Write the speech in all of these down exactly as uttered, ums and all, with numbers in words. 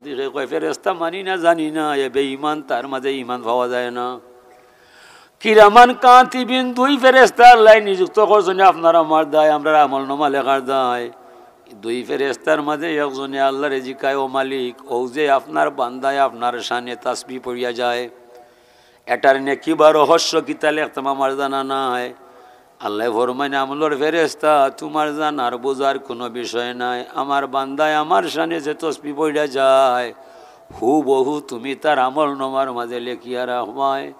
দিকে কয়, "ফেরেশতা মানি না, জানি না, এ বেঈমান, তার মাঝে ঈমান পাওয়া যায় না।" কিরামান কাতিবিন, দুই ফেরেশতা আল্লায় নিযুক্ত করছইন আপনার আমার দায়, আমরার আমলনামা লেখার দায়। দুই ফেরেশতার মাঝে একজনে আল্লারে জিকায়, "ও মালিক, অউ যে আপনার বান্দায় আপনার শানে তাসবিহ পড়িয়া যায়, এটার নেকি বা রহস্য কিতা লেখতাম, আমার জানা নাই।" আল্লায় ফরমাইন, "আমলর ফেরেশতা, তুমার জানার বুঝার কুনু বিষয় নাই। আমার বান্দায় আমার শানে যে তসবিহ পড়িয়া যায়, হুবহু তুমি তার আমলনামার মাঝে লেখিয়া রাখবায়।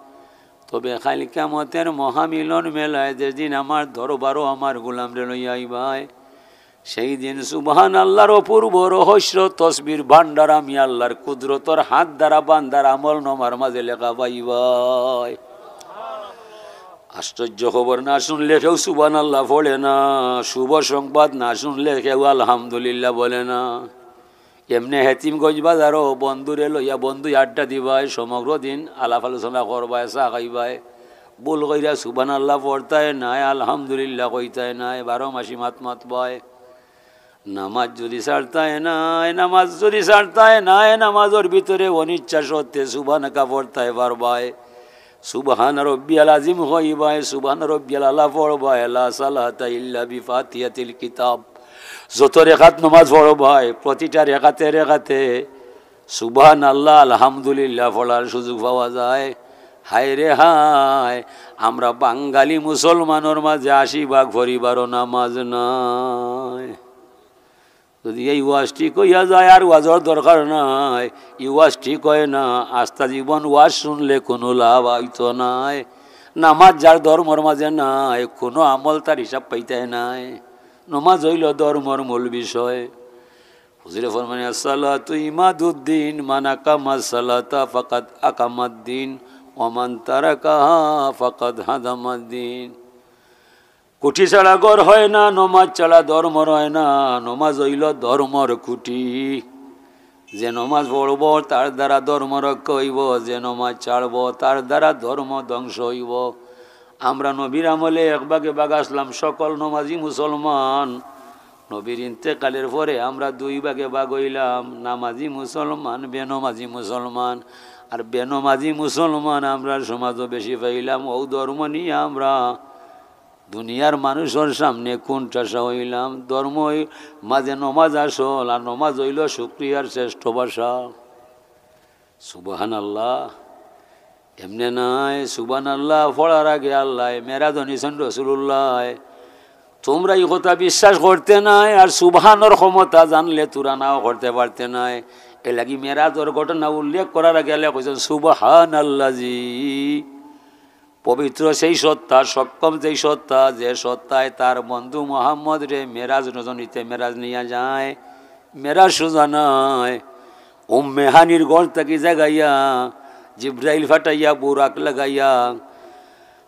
তবে কাইল কিয়ামতের মহামিলন মেলায় যেদিন আমার দরবারো আমার গোলামরে লইয়া আইবায়, সেই দিন সুবহানাল্লাহর অপূর্ব রহস্য তসবিহর ভান্ডার আমি আল্লাহর কুদরতর হাত দ্বারা বান্দার আমলনামার মাঝে লেখা পাইবায়।" আশ্চর্য খবর, না শুনলে কেউ সুবহানাল্লাহ পড়ে না, শুভ সংবাদ না শুনলে কেউ আলহামদুলিল্লাহ বলে না। এমনে হেতিমগঞ্জ বাজারো বন্ধুরে লইয়া বন্ধুই আড্ডা দিবায়, সমগ্র দিন আলাপ আলোচনা করবায়, চা খাইবায়, ভুল কইরা সুবহানাল্লাহ পড়তায় নায়, আলহামদুলিল্লাহ কইতায় নায়, বারো মাসি মাত মাতবায়। নামাজ যদি ছাড়তায় নায়, নামাজ যদি ছাড়তায় নায়, নামাজর ভিতরে অনিচ্ছা সত্ত্বে সুবহানাকা পড়তায় পারবায়। সুবহান রব্বিয়াল আজিম কইবায়, সুবহান রব্বিয়াল আলা পড়বায়, লা সালাতা ইল্লা বিফাতিহাতিল কিতাব। যত রেকাত নামাজ পড়বায়, প্রতিটা রেকাতে রেকাতে সুবহানাল্লাহ, আলহামদুলিল্লাহ পড়ার সুযোগ পাওয়া যায়। হায় রে হায়, আমরা বাঙালি মুসলমানর মাঝে আশি ভাগ পরিবারও নামাজ নাই। যদি এই ওয়াজ ঠিক অইয়া যায়, আর ওয়াজর দরকার নাই, এই ওয়াজ ঠিক অয় না, আস্তা জীবন ওয়াজ শুনলে কুনু লাভ অইতো নায়। নামাজ যার ধর্মর মাঝে নাই, কুনু আমল তার হিসাব পাইতায় নায়। নমাজ অইলো ধর্মর মূল বিষয়। হুজুরে ফরমাইন, "আসসালাতু ইমাদুদ্দিন, মান আকামাস সালাতা ফাকাদ আকামাদ্দিন, ওয়া মান তারাকাহা ফাকাদ হাদামাদ্দিন।" খুঁটি ছাড়া ঘর হয় না, নমাজ ছাড়া ধর্ম রয় না, নমাজ অইলো ধর্মর খুঁটি। যে নমাজ পড়বো, তার দ্বারা ধর্ম রক্ষা অইবো, যে নমাজ ছাড়বো, তার দ্বারা ধর্ম ধ্বংস অইবো। আমরা নবীর আমলে এক ভাগে ভাগ আছলাম, সকল নমাজি মুসলমান। নবীর ইন্তেকালের পরে আমরা দুই ভাগে ভাগ অইলাম, নামাজি মুসলমান, বেনমাজি মুসলমান। আর বেনমাজি মুসলমান আমরার সমাজো বেশি পাইলাম। অউ ধর্ম নিয়া আমরা দুনিয়ার মানুষর সামনে কুনঠাসা অইলাম। ধর্মর মাঝে নমাজ আসল, আর নমাজ অইলো শুকরিয়ার শ্রেষ্ঠ ভাষা। সুবহানাল্লাহ। এমনে নায়, সুবহানাল্লাহ পড়ার আগে আল্লায় মেরাজ নিছইন রসুলুল্লায়। তুমরা ই কথা বিশ্বাস করতে নায়, আর সুবহানর ক্ষমতা জানলে তুরা নাও করতে পারতে নায়। এরলাগি মেরাজর ঘটনা উল্লেখ করার আগে আল্লায় কইছইন, "সুবহানাল্লাজি।" পবিত্র সেই সত্তা, সক্ষম সেই সত্তা, যে সত্তায় তার বন্ধু মুহাম্মদরে মেরাজ রজনীতে মেরাজ নিয়া যায়। মেরাজ সোজা নায়। উম্মে হানির ঘর থাকি জাগাইয়া, জিব্রাইল ফাটাইয়া, বুরাক লাগাইয়া,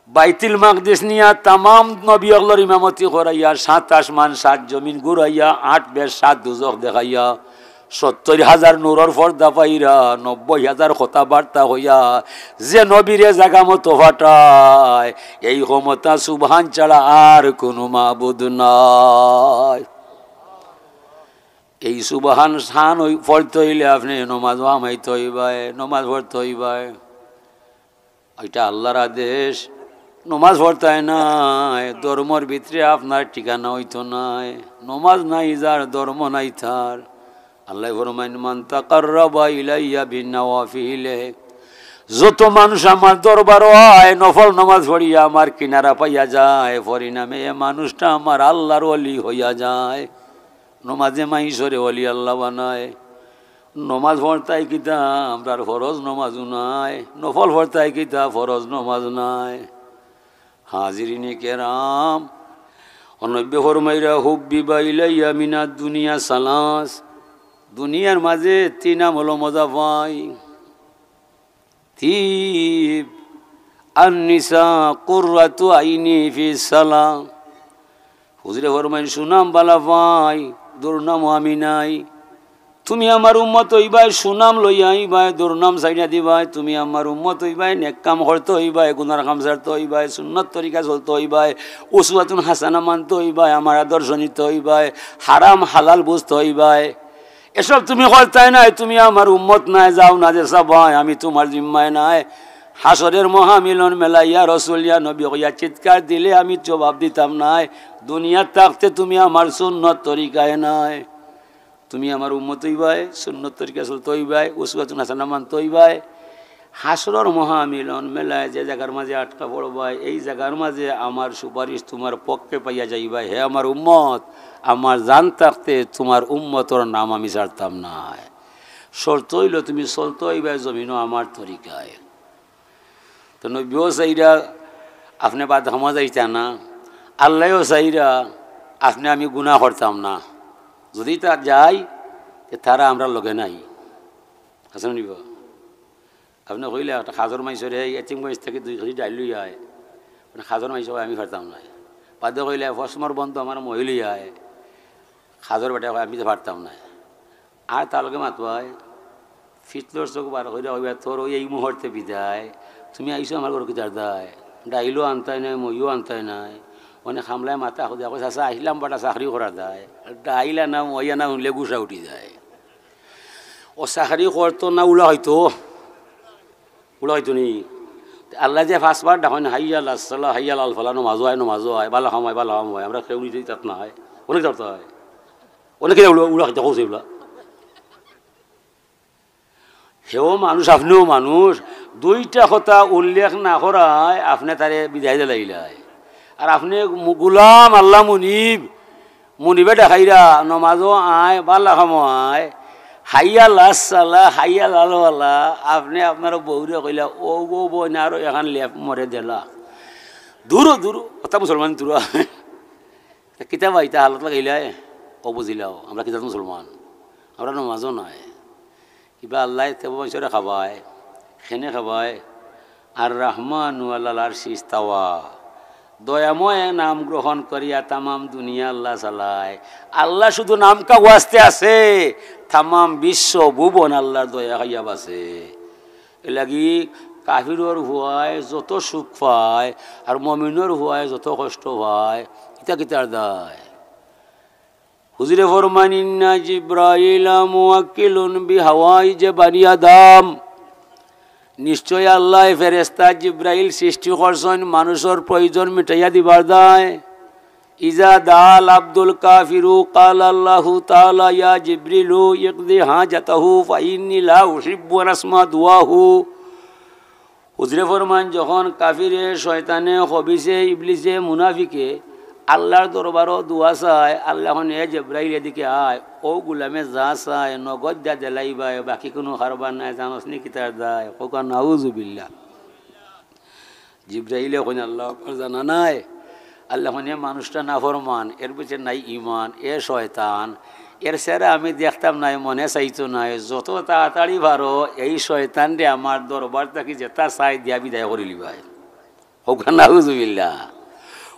বাইতুল মাকদিস নিয়া তামাম নবী অকলর ইমামতি করাইয়া, সাত আসমান, সাত জমিন ঘুরাইয়া, আট বেহেশত, সাত দুজখ দেখাইয়া, সত্তইর হাজার নূরর পর্দা পাইরা, নব্বই হাজার কথাবার্তা কইয়া, যে নবীরে জাগা মতো ফাটায়, এই ক্ষমতা সুবহান ছাড়া আর কুনু মাবুদ নাই। এই সুবহান শান অই-, পড়তে অইলে আপনে নমাজ হামাইতে অইবায়, নমাজ পড়তে অইবায়। ইটা আল্লার আদেশ। নমাজ পড়তায় নায়, ধর্মর ভিতরে আপনার ঠিকানা অইতো নায়। নমাজ নাই যার, ধর্ম নাই তার। আল্লায় ফরমাইন, "মান তাকাররাবা ইলাইয়া বিন নাওয়াফিলে।" যত মানুষ আমার দরবারো আয়, নফল নমাজ পড়িয়া আমার কিনারা পাইয়া যায়, পরিণামে এ মানুষটা আমার আল্লার ওলি হইয়া যায়। নমাজে মাইনষরে ওলি আল্লা বানায়। নমাজ পড়তায় কিতা, আমরার ফরজ নমাজও নাই। নফল পড়তায় কিতা, ফরজ নমাজ নাই। হাজিরিনে কেরাম, অনব্বে ফরমাইরা, "হুব্বিবা ইলাইয়া মিনাদ দুনিয়া সালাস।" দুনিয়ার মাঝে তিন আমলো মজা পাই। তিব আন নিসা কুররাতু আইনি ফি সালাহ। হুজুরে ফরমাইন, "সুনাম বালা পাই, দুর্নাম আমি নাই। তুমি আমার উম্মত অইবায়, সুনাম লইয়া আইবায়, দুর্নাম ছাড়িয়া দিবায়। তুমি আমার উম্মত অইবায়, নেক কাম করতে অইবায়, গুনার কাম ছাড়তে অইবায়, সুন্নত তরিকা চলতে অইবায়, উসওয়াতুন হাসানা মানতে অইবায়, আমার আদর্শ নিতে অইবায়, হারাম হালাল বুঝতে অইবায়।" এসব তুমি করতায় নায়, তুমি আমার উম্মত নায়, যাও না যে সবাই, আমি তুমার জিম্মায় নায়। হাশরের মহামিলন মেলায় ইয়া রসুল, ইয়া নবী কইয়া চিৎকার দিলে আমি জবাব দিতাম নায়। দুনিয়াত থাকতে তুমি আমার সুন্নত তরিকায় নায়, তুমি আমার উম্মত অইবায়, সুন্নত তরিকা চলতে অইবায়, উসওয়াতুন হাসানা মানতে অইবায়। হাশরর মহামিলন মেলায় যে জাগার মাঝে আটকা পড়বায়, এই জাগার মাঝে আমার সুপারিশ তুমার পক্ষে পাইয়া যাইবায়। হে আমার উম্মত, আমার জান থাকতে তুমার উম্মতর নাম আমি ছাড়তাম নায়। শর্ত অইলো তুমি চলতে অইবায় জমিনো আমার তরিকায়। তো নবীও চাইরা আপনে বাদ কামো যাইতা না, আল্লায়ও চাইরা আপনে আমি গুনা করতাম না। যুদি তা যাই, তে তারা আমরার লগে নাই। আছে নি বা? আপনে কইলা একটা কাজর মাইনষরে, "এই এতিমগঞ্জ থাকি দুই কেজি ডাইল লইয়া আয়।" মানে কাজর মাইনষে কয়, "আমি পারতাম নায়।" বাদে কইলা, "ফসমর বন্ধু আমার মহিলা আয়।" কাজর বেটায় কয়, "আমি তো পারতাম নায়।" আর তার লগে মাতবায়, ফিতলর চোখ বার কইরা কইবা, "তোর অউ এই মুহূর্তে বিদায়, তুমি আইছো আমার ঘরো কিতার দায়? ডাইলও আনতায় নায়, মইও আনতায় নায়।" অনে কামলায় মাথা খুঁজা কয়, "চাচা, আইলাম বেটা চাকরি করার দায়, ডাইল আনা, মই আনা হুনলে গুসা উঠি যায়।" অউ চাকরি করতো না, উলা অইতো, উলা অইতো নি? তে আল্লায় যে পাঁচবার ডাকইন, "হাইয়া আলাস সালাহ, হাইয়া আলাল ফালাহ, নমাজো আয়, নমাজো আয়, বালা কাম অয়, বালা কাম অয়", আমরা কেউ নিতে ইতাত নায়। অনে কিতা করতে অয়? অনে কিতা উলা, উলা অইতো, কওছে উলা। হেও মানুষ, আপনেও মানুষ, দুইটা কথা উল্লেখ না করায় আপনে তারে বিদায় দিলাইলায়। আর আপনে মু-, গুলাম আল্লাহ মুনিব, মুনিবে ডাকাইরা, নমাজো আয়, বালা কামো আয়, হাইয়া আলাস সালাহ, হাইয়া আলাল ফালাহ, আপনে আপনার বউরে কইলা, "ও গো বইন, আরো এখান লেপ মরে দেলা।" দূরো, দূরো, অতা মুসলমান দূরো। তে কিতা বা ইতা হালত লাগাইলায়? অউ বুঝিলাও, আমরা কিতা মুসলমান? আমরা নমাজো নাই। ইবা আল্লায় তেবো মানষরে খাবায়, কেনে খাবায়? আর রহমানু আলাল আরশি ইস্তাওয়া। দয়াময় নাম গ্রহণ করিয়া তামাম দুনিয়া আল্লাহ চালায়। আল্লাহ শুধু নামকা ওয়াস্তে আছে, তামাম বিশ্ব ভুবন আল্লাহর দয়া খাইয়া বাঁচে। এরলাগি কাফিরর পুয়ায় যত সুখ পায় আর মমিনর পুয়ায় যত কষ্ট পায়, ইতা কিতার দায়? হুজুরে ফরমান, "ইন্না জিব্রাইলা মুওয়াক্কিলুন বিহাওয়াইজে বানি আদম।" নিশ্চয় আল্লায় ফেরেশতা জিব্রাইল সৃষ্টি করছইন মানুষর প্রয়োজন মিটাইয়া দিবার দায়। ইজা দাআল আব্দুল কাফিরু ক্বালা আল্লাহু তাআলা, "ইয়া জিব্রিলু ইকদি হাজাতাহু ফাইন্নী লা উহিব্বু আন আসমা দুআহু।" হুজুরে ফরমান, যখন কাফিরে, শয়তানে, খবিসে, ইবলিসে, মুনাফিকে আল্লাহর দরবারো দোয়া চায়, আল্লায় কইন, "এ জিব্রাইল, এদিকে আয়।" অউ গুলামে যা চায়, নগদ দিয়া দিলাইবায়, বাকি কুনু কারবার নাই, জানোস নি কিতার দায়? কউক্কা নাউজুবিল্লাহ। জিব্রাইলে কইন, "আল্লাহ আকবার, জানা নাই।" আল্লায় কইন, "এ মানুষটা নাফরমান, এর ভিতরে নাই ইমান, এ শয়তান, এর চেহারা আমি দেখতাম নায়, মনে চাইতো নায়, যত তাড়াতাড়ি পারো এই শয়তানরে আমার দরবার থাকি যেতা চায় দিয়া বিদায় করিলিবায়।" কউক্কা নাউজুবিল্লাহ।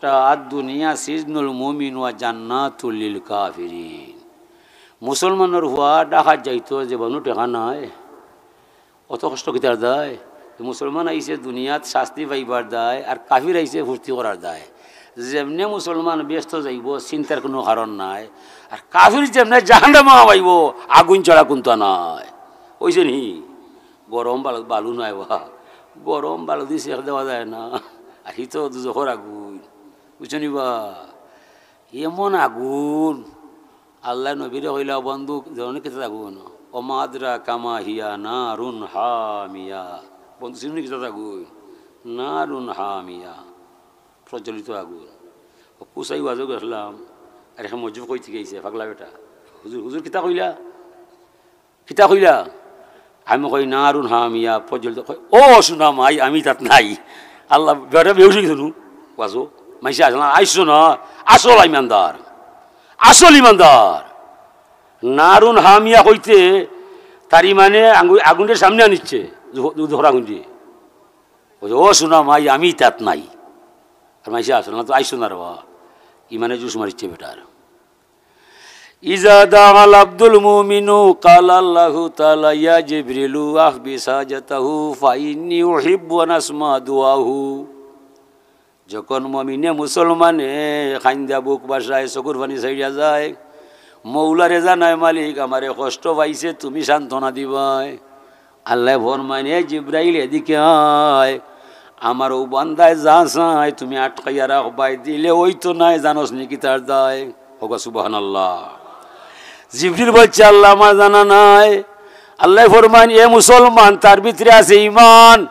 আদ দুনিয়া সিজনুল মুমিন ওয়া জান্নাতুল লিল কাফিরিন। মুসলমানর পুয়া ডাকাত যাইতো, যে বনু টেকা নাই, অত কষ্ট কিতার দায়? মুসলমান আইছে দুনিয়াত শাস্তি পাইবার দায়, আর কাফির আইছে ফুর্তি করার দায়। যেমনে মুসলমান বেহেস্তো যাইবো, চিন্তার কুনু কারণ নাই। আর কাফির যেমনে জাহান্নামো হামাইবো, আগুন ছাড়া কুন্তা নাই। অইছে নি? গরম বালু, বালু নাই বা, গরম বালু দি সেক দেওয়া যায় না। আর হি তো দুজখর আগুন, বুঝছো নি বা? এমন আগুন, আল্লায় নবীরে কইলা, "বন্ধু, জানো নি কিতা আগুন?" "ওমা আদরাকা মা হিয়া নারুন হামিয়া।" বন্ধু, চিনো নি কিতা আগুন? নারুন হামিয়া, প্রজ্বলিত আগুন। অউ কুসাই ওয়াজো গেছলাম, আর এখান মজুব কইতে গেছে, পাগলা বেটা। "হুজুর, হুজুর কিতা কইলা?" "কিতা কইলা?" আমি কই, "নারুন হামিয়া, প্রজ্বলিত।" কয়, "ও সোনা মাই, আমি তাত নাই।" আল্লাহ, বেটা বেহুশ অই গেছে নু। ওয়াজো, মাইনষে আছে না, আইসো না, আসল ইমানদার, আসল ইমানদার। নারুন হামিয়া কইতে তার ইমানে আঙ্গু-, আগুনরে সামনে আনিচ্ছে, জোহর আগুন দিয়া। কয়, "ও সোনা মাই, আমি তাত নাই।" আর মাইনষে আছে না, তো আইসো না রে বাবা। ইমানে জুস মারিচ্ছে বেটার। ইজা দাআল আব্দুল মুমিনু ক্বালা আল্লাহু তাআলা, "ইয়া জিবরিলু আহবিস হাজাতাহু ফাইন্নী উহিব্বু আন আসমা দুআহু।" যখন মমিনে মুসলমানে কাইন্দা বুক ভাসায়, চকুর পানি ছাড়িয়া যায়, মৌলারে জানায়, "মালিক, আমারে কষ্ট পাইছে, তুমি সান্ত্বনা দিবায়।" আল্লায় ফরমাইন, "এ জিব্রাইল, এদিকে আয়, আমার অউ বান্দায় যা চায় তুমি আটকাইয়া রাখবায়, দিলে অইতো নায়, জানোস নি কিতার দায়?" কউক্কা সুবহানাল্লাহ। জিব্রাইল বলছে, "আল্লাহ, আমার জানা নাই।" আল্লায় ফরমাইন, "এ মুসলমান, তার ভিতরে আছে ইমান,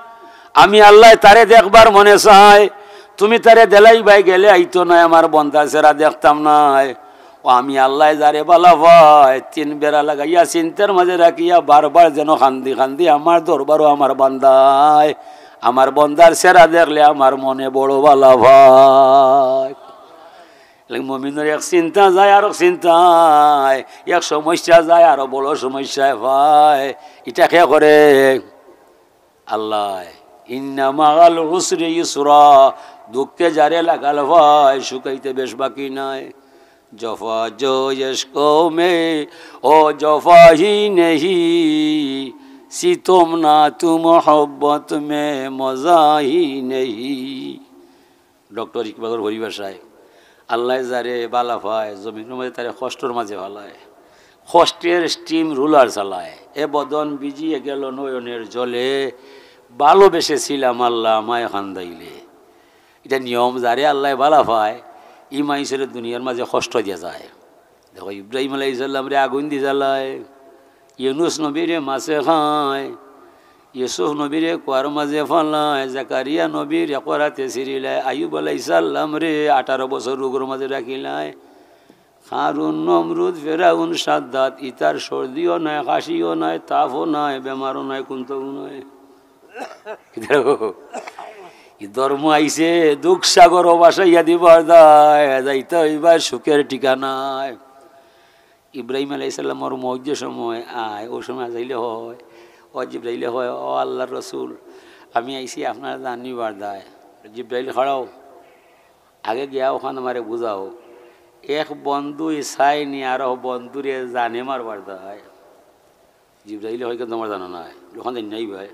আমি আল্লায় তারে দেখবার মনে চায়, তুমি তারে দেলাইবায়, গেলে আইতো নায়, আমার বন্দার চেহারা দেখতাম নায়। ও আমি আল্লায় যারে বালা পায়, তিন বেড়া লাগাইয়া চিন্তার মাঝে রাখিয়া বারবার যেন কান্দি কান্দি আমার দরবারো আমার বান্দায়, আমার বন্দার চেহারা দেখলে আমার মনে বড় বালা পায়।" এর লাগি মুমিনর এক চিন্তা যায় আরো চিন্তায়, এক সমস্যা যায় আরো বড় সমস্যায় পায়। ইটা কে করে? আল্লায়। "ইন্না মাআল উসরি ইউসরা", দুঃখে যারে লাগাল পায়, সুখ আইতে বেশ বাকি নাই। "জফা জো ইশকো মে ও জফা হি নেহি, সিতম না তু মোহব্বত মে মজা হি নেহি।" ডক্টর ইকবালর পরিভাষায়, আল্লায় যারে বালা পায়, জমিনর মাঝে তারে কষ্টর মাঝে ফালায়, কষ্টের স্টিম রুলার চালায়। এ বদন ভিজিয়া গেল নয়নের জলে, ভালোবেসেছিলাম আল্লাহ আমায় কান্দাইলে। ইটা নিয়ম, যারে আল্লায় বালা পায়, ই মাইনষরে দুনিয়ার মাঝে কষ্ট দিয়া যায়। দেখো, ইব্রাহিম আলাইহিস সালামরে আগুন দি জ্বালায়, ইউনুস নবীরে মাছে খায়, ইউসুফ নবীরে কুয়ার মাঝে ফালায়, জাকারিয়া নবীরে করাতে ছিরিলায়, আইয়ুব আলাইহিস সালামরে আঠারো বছর রোগর মাঝে রাখিলায়। কারুন, নমরুদ, ফেরাউন, সাদ্দাত, ইতার সর্দিও নাই, কাশিও নাই, তাপও নাই, বেমারও নাই, কুন্তাও নাই। ই ধর্ম আইছে দুঃখ সাগর ভাসাইয়া দিবার দায়, যাইতে অইবায় সুখের ঠিকানায়। ইব্রাহিম আলাইহিস সালামর মউত যে সময় আয়, অউ সময় আজাইলে কয়, ও জিব্রাইলে কয়, "ও আল্লাহর রসুল, আমি আইছি আপনার জান নিবার দায়।" জিব্রাইল, "খাড়াও, আগে গিয়া অখান আমারে বুঝাও, এক বন্ধুই চায়নি আরো বন্ধুরে জানে মারবার দায়।" জিব্রাইলে কয়, "কেন তোমার জানা নাই? অখান জানি নাই ভাই।"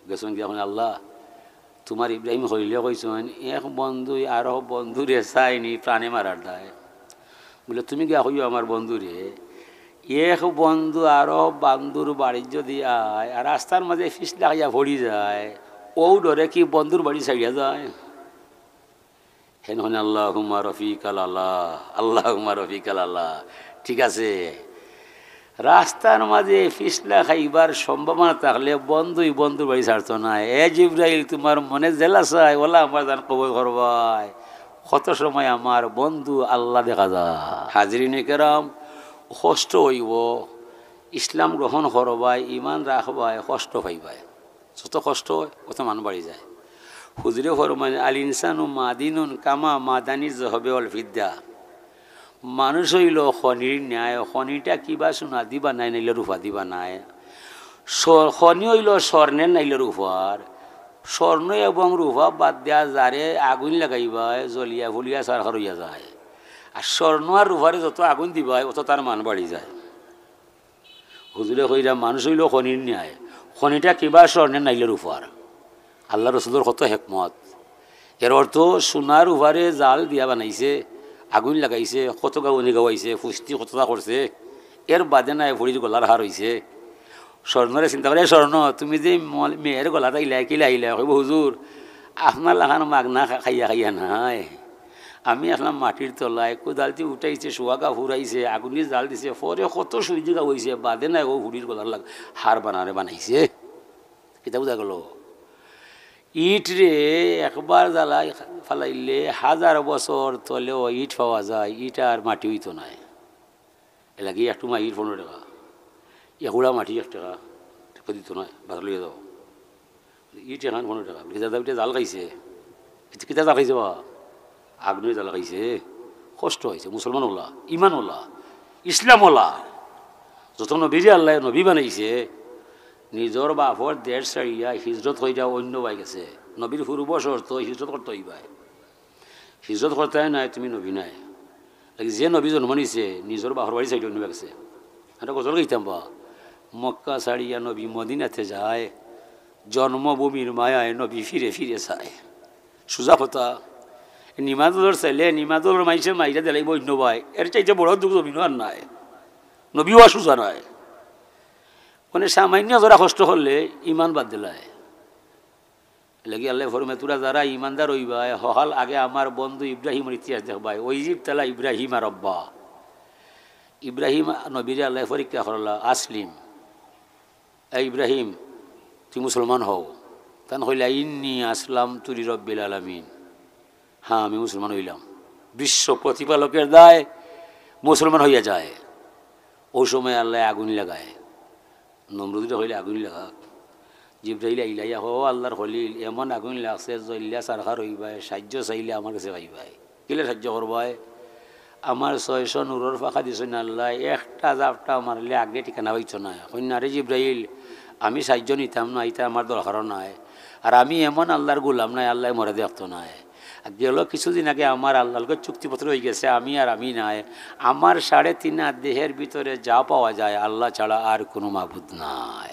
গেছইন গিয়া কইন, "আল্লাহ, তোমার ইব্রাহিম খলিলে কইছইন, এক বন্ধুই আরো বন্ধুরে চায়নি প্রাণে মারার দায়।" বলে, "তুমি গিয়া কইও আমার বন্ধুরে, এক বন্ধু আরো বন্ধুর বাড়িত যদি আয় আর রাস্তার মাঝে পিছলা খাইয়া পড়ি যায়, অউ ডরে কি বন্ধুর বাড়ি ছাড়িয়া যায়?" হেন কইন, "আল্লাহুম্মা রফিকাল আলা, আল্লাহুম্মা রফিকাল আলা।" ঠিক আছে, রাস্তার মাঝে পিছলা খাইবার সম্ভাবনা থাকলে বন্ধুই বন্ধুর বাড়ি ছাড়তো নায়। এ জিব্রাইল, তোমার মনে যেলা চায়, অলা আমার জান কবজ করবায়। কত সময় আমার বন্ধু আল্লাহ দেখা যায়। হাজিরিনে কেরাম, কষ্ট অইবো, ইসলাম গ্রহণ করবায়, ইমান রাখবায়, কষ্ট পাইবায়। যত কষ্ট অয়, অত মান বাড়ি যায়। হুজুরে ফরমাইন, "আল ইনসানু মাদিনুন কামা মাদানি জহবে ওয়াল ফিদ্দা।" মানুষ অইলো খনির ন্যায়, খনিটা কিবা সোনা দি বানায়, নাইলে রূপা দি বানায়। স-, খনি অইলো স্বর্ণের নাইলে রূপার। স্বর্ণ এবং রূপা বাদ দিয়া যারে আগুন লাগাইবায়, জ্বলিয়া ফুলিয়া ছারখার অইয়া যায়। আর স্বর্ণ আর রূপারে যত আগুন দিবায়, অত তার মান বাড়ি যায়। হুজুরে কইরা, মানুষ অইলো খনির ন্যায়, খনিটা কিবা স্বর্ণের নাইলে রূপার। আল্লাহ রসুলর কত হেকমত। এর অর্থ, সোনা রূপারে জাল দিয়া বানাইছে, আগুন লাগাইছে, কত গাউনি গাওয়াইছে, ফুস্তি কততা করছে, এর বাদে নায় ফুড়ির গলার হার অইছে। স্বর্ণরে চিন্তা করে, "এ স্বর্ণ, তুমি যে মল-, মেয়ের গলাত আইলায়, কিলা আইলায়?" কইবো, "হুজুর, আপনার লাখান মাগনা খা-, খাইয়া খাইয়া নায়।" আমি আছলাম মাটির তলায়, কুদালতি উঠাইছে, সোয়াগা ফুরাইছে, আগুনি জাল দিছে, পরে কত সুইজি গাওয়াইছে, বাদে নায় অউ ফুড়ির গলার লাগ-, হার বানারে বানাইছে। কিতা বুঝা গেল? ইটরে একবার জ্বালাই ফালাইলে হাজার বছর তলেও ইট পাওয়া যায়, ইট আর মাটি অইতো নায়। এর লাগি এক টুমা ইট পনেরো টেকা, এক উড়া মাটি এক টেকা, টেকা দিত না, বাজার লইয়া যাও। ইট এখান পনেরো টেকা, বলে, "দাদা, ইটা জাল খাইছে।" "ইটা কিতা জাল খাইছে বা?" "আগুনে জাল খাইছে।" কষ্ট অইছে, মুসলমান অলা, ইমান অলা, ইসলাম অলা। যত নবীরে আল্লায় নবী বানাইছে, নিজর বাপর দেশ ছাড়িয়া হিজরত করিয়া অইন্য বায় গেছে। নবীর পূর্ব শর্ত হিজরত করতে অইবায়। হিজরত করতায় নায়, তুমি নবী নায়। লাগি যে নবী জন্ম নিছে, নিজর বাপর বাড়ি ছাড়িয়া অইন্য বায় গেছে। আমরা গজল গাইতাম বা, "মক্কা ছাড়িয়া নবী মদিনাতে যায়, জন্মভূমির মায়ায় নবী ফিরে ফিরে চায়।" সুজা কথা। নিমাজর ছেলে, নিমাজর মাইনষে মাইরা দেলাইবো অইন্য বায়, এর চাইতে বড় দুঃখ জমিনো আর নাই। নবী অওয়া সুজা নায়। মানে সামান্য জরা কষ্ট করলে ইমান বাদ দিলায়। লাগি আল্লায় ফরমাইন, "তুরা যারা ইমানদার অইবায়, হকাল আগে আমার বন্ধু ইব্রাহিমর ইতিহাস দেখবায়।" "ওয়াইজ ইবতালা ইব্রাহিমা রব্বা।" ইব্রাহিম নবীরে আল্লায় পরীক্ষা করলা, "আসলিম, এ ইব্রাহিম, তুই মুসলমান হও।" তান কইলা, "ইন্নী আসলামতু লিরাব্বিল আলামিন।" "হ্যাঁ, আমি মুসলমান অইলাম।" বিশ্ব প্রতিপালকের দায় মুসলমান অইয়া যায়। অউ সময় আল্লায় আগুইন লাগায়। নমরুদরে কইলা, "আগুইন লাগা।" জিব্রাইল আইলা, "ইয়া হো আল্লার খলিল, এমন আগুইন লাগছে, জ্বলিয়া ছারখার অইবায়, সাইয্য চাইলে আমার গেছে পাইবায়।" "কিলা সাইয্য করবায়?" "আমার ছয়শ নূরর ফাঁকা দিছইন আল্লায়, একটা জাপটা মারলে আগে ঠিকানা পাইতো নায়।" কইন, "না রে জিব্রাইল, আমি সাইয্য নিতাম না, ইতা আমার দরকারও নায়। আর আমি এমন আল্লার গোলাম নায়, আল্লায় মরে দেখতো নায়। গেল কিছুদিন আগে আমার আল্লার লগে চুক্তিপত্র অইগেছে, আমি আর আমি নায়। আমার সাড়ে তিন হাত দেহের ভিতরে যা পাওয়া যায়, আল্লা ছাড়া আর কুনু মাবুদ নাই।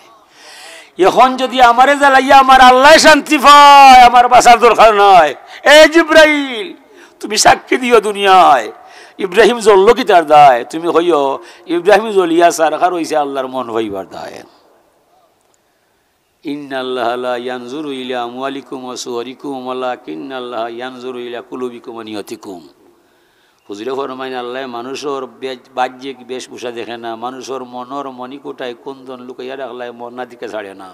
এখন যুদি আমারে জ্বালাইয়া আমার আল্লায় শান্তি পায়, আমার বাঁচার দরকার নাই। এ জিব্রাইল, তুমি সাক্ষী দিও দুনিয়ায়, ইব্রাহিম জ্বললো কিতার দায়? তুমি কইও, ইব্রাহিম জ্বলিয়া ছারখার অইছে আল্লার মন পাইবার দায়।" "ইন্নাল্লাহা লা ইয়ানজুরু ইলা আমওয়ালিকুম ওয়া সুওয়ারিকুম ওয়ালাকিন্নাল্লাহা ইয়ানজুরু ইলা কুলুবিকুম ওয়া নিয়তিকুম।" হুজুরে ফরমাইন, "আল্লায় মানুষর বে-, বাহ্যিক বেশভূষা দেখে না, মানুষর মনর মণিকোঠায় কুনজন লুকাইয়া রাখলায় মন না দিকে ছাড়ে না।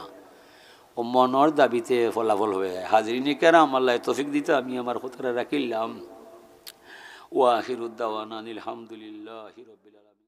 অউ মনর দাবিতে ফলাফল অয়।" হাজিরিনে কেরাম, আল্লায় তৌফিক দিতা, আমি আমার কথাটা রাখিলাম। ওয়া আখিরু দাওয়ানা আনিল হামদুলিল্লাহি রাব্বিল আলামিন।